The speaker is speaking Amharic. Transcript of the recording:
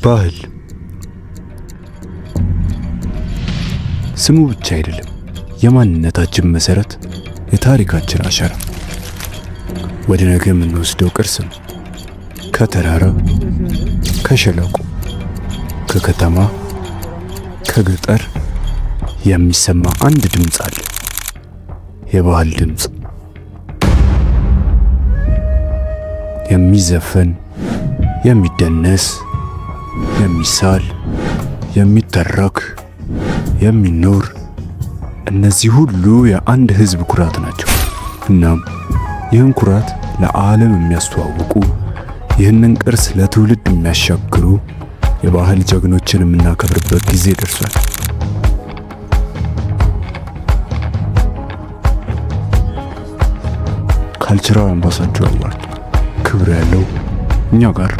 ባህል ስሙ ብቻ አይደለም፣ የማንነታችን መሰረት፣ የታሪካችን አሻራ፣ ወደ ነገ የምንወስደው ቅርስ ነው። ከተራራ፣ ከሸለቆ፣ ከከተማ፣ ከገጠር የሚሰማ አንድ ድምፅ አለ። የባህል ድምፅ፣ የሚዘፈን፣ የሚደነስ፣ የሚሳል፣ የሚተረክ፣ የሚኖር። እነዚህ ሁሉ የአንድ ሕዝብ ኩራት ናቸው። እናም ይህን ኩራት ለዓለም የሚያስተዋውቁ፣ ይህንን ቅርስ ለትውልድ የሚያሻግሩ የባህል ጀግኖችን የምናከብርበት ጊዜ ደርሷል። Cultural Ambassador Award ክብር ያለው እኛ ጋር።